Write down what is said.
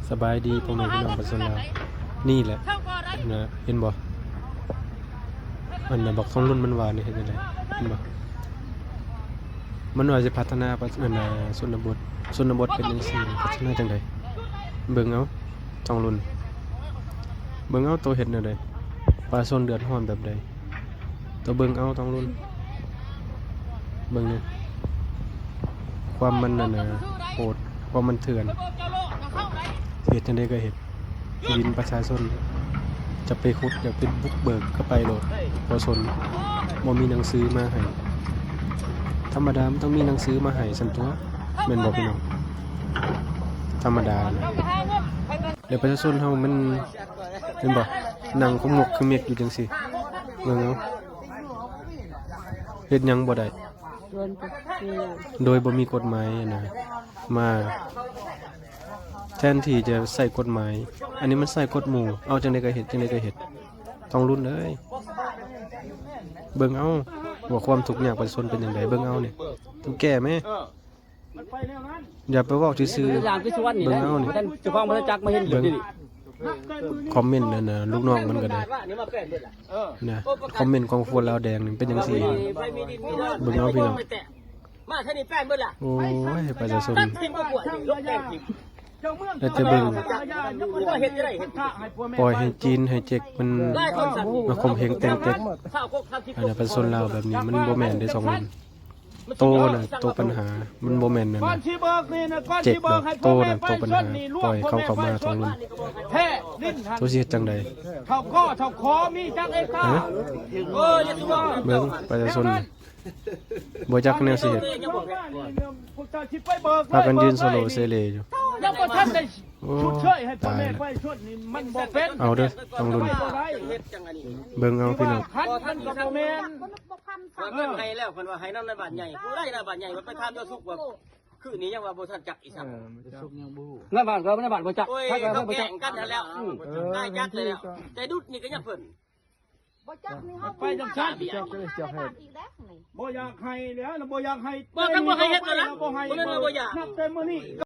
ສະບາຍດີພໍ່ແມ່ພີ່ນ້ອງປະຊາຊົນລາວ ນີ້ແຫຼະນະ ເຫັນບໍ່? ອັນນະ ບັກທອງລຸນມັນວ່ານີ້ ເຫັນຈັ່ງໃດ? ເຫັນບໍ່? ມັນວ່າຊິພັດທະນາປະ ອັນນະ ຊົນນະບົດ ຊົນນະບົດເປັນຈັ່ງຊີ້ ພັດທະນາຈັ່ງໃດ? ເບິ່ງເອົາ ທອງລຸນ ເບິ່ງເອົາ ໂຕເຮັດແນວໃດ? ປະຊາຊົນເດືອດຮ້ອນແບບໃດ? ໂຕເບິ່ງເອົາ ທອງລຸນ ເບິ່ງນີ້ ຄວາມມັນນັ້ນນະ ໂຫດ ຄວາມມັນເຖື່ອນ ເຮັດຈັ່ງໃດກໍເຮັດ ທີ່ດິນປະຊາຊົນ ຈະໄປຂຸດ ຢາກໄປບຸກເບີກກໍໄປໂລດ ບໍ່ສົນ ບໍ່ມີໜັງສືມາໃຫ້ ທຳມະດາມັນຕ້ອງມີໜັງສືມາໃຫ້ຊັ້ນຕົວະ ແມ່ນບໍ່ພີ່ນ້ອງ? ທຳມະດານະ ແລ້ວປະຊາຊົນເຮົາມັນ ເຫັນບໍ່? ນັ່ງຂະໝົກຂະເໝັກຢູ່ຈັ່ງຊີ້ ເບິ່ງເອົາ ເຮັດຫຍັງບໍ່ໄດ້ ໂດຍບໍ່ມີກົດໝາຍຫັ້ນນະ ມາ ແທນທີ່ຈະໃຊ້ກົດໝາຍ ອັນນີ້ມັນໃຊ້ກົດໝູ່ ເອົາຈັ່ງໃດກໍເຮັດ ຈັ່ງໃດກໍເຮັດ ທອງລຸນເອີຍ ເບິ່ງເອົາ ວ່າຄວາມທຸກຍາກປະຊາຊົນເປັນຈັ່ງໃດ ເບິ່ງເອົານີ້ ຕ້ອງແກ້ແມ້. ຢ່າໄປເວົ້າຊື່ໆ ເບິ່ງເອົານີ້ ເຈົ້າຂອງບໍ່ໄດ້ຈັກມາເຫັນຢູ່ນີ້ ຄອມເມັນນັ້ນນະ ລູກນ້ອງມັນກໍໄດ້ ນະ ຄອມເມັນຂອງຄົນລາວແດງນີ້ເປັນຈັ່ງຊີ້ ເບິ່ງເອົາພີ່ນ້ອງ ມາເທື່ອນີ້ແປ້ນເບິດລະ ໂອ້ຍ ປະຊາຊົນ ຕັດຖິ້ມກໍກວດນີ້ ລົບແປ້ນຖິ້ມ ແລ້ວແຕ່ເບິ່ງ ເຮັດຈັ່ງໃດເຮັດ ປ່ອຍໃຫ້ຈີນໃຫ້ເຈັກມັນ ຫຼາຍຄົນ ມາຂົ່ມເຫງແຕ່ງເຕັກ ຊາວກົກສາມສິບ ອັນນັ້ນປະຊາຊົນລາວແບບນີ້ ມັນບໍ່ແມ່ນເດ້ ສອງຄົນ ໂຕນະ ໂຕປັນຫາ ມັນບໍ່ແມ່ນນັ້ນນະ ເຈັກດອກ ໂຕນະ ໂຕປັນຫາ ປ່ອຍເຂົາເຂົ້າມາທອງລຸນ ໂຕຊິເຮັດຈັ່ງໃດ? ເຖົ້າກໍເຖົ້າຂໍມີຈັກເອກາ ຮະ ເບິ່ງປະຊາຊົນ ບໍ່ຈັກແນວຊິເຮັດ ພາກັນຢືນໂຊໂລເຊເລຢູ່ ຍັງບໍ່ທັນໄດ້ ໂອ້ ຊົດເຊີຍໃຫ້ພໍ່ແມ່ປະຊາຊົນນີ້ມັນບໍ່ເປັນ ເອົາເດີ ຕ້ອງລຸ້ນ ເບິ່ງເອົາພີ່ນ້ອງ ຄັນມັນກໍບໍ່ແມ່ນ ວ່າເງິນໃຫ້ແລ້ວ ເພິ່ນວ່າໃຫ້ນຳນາຍບ້ານໃຫຍ່ ຜູ້ໃດນາຍບ້ານໃຫຍ່ ວ່າໄປຖາມເຈົ້າສຸກວ່າ ຄືນີ້ຍັງວ່າບໍ່ທັນຈັກອີກຊ້ຳ ເອີ ເຈົ້າສຸກຍັງບໍ່ຮູ້ ນາຍບ້ານກໍນາຍບ້ານບໍ່ຈັກ ໂອ້ຍ ເຂົາແກ່ງກັນຫັ້ນແຫຼ້ວ ເອີ ນາຍຈັກແລ້ວ ແຕ່ດຸດນີ້ກໍຍັງເພິ່ນ ບໍ່ຈັກນີ້ເຮົາ ໄປຈັ່ງຊັ້ນ ບໍ່ຢາກໃຫ້ແລ້ວ ບໍ່ຢາກໃຫ້ ບໍ່ຢາກໃຫ້ ບໍ່ຢາກ ບໍ່ຢາກ ບໍ່ຢາກ ບໍ່ຢາກ ບໍ່ຢາກ ບໍ່ຢາກ ນັບແຕ່ມື້ນີ້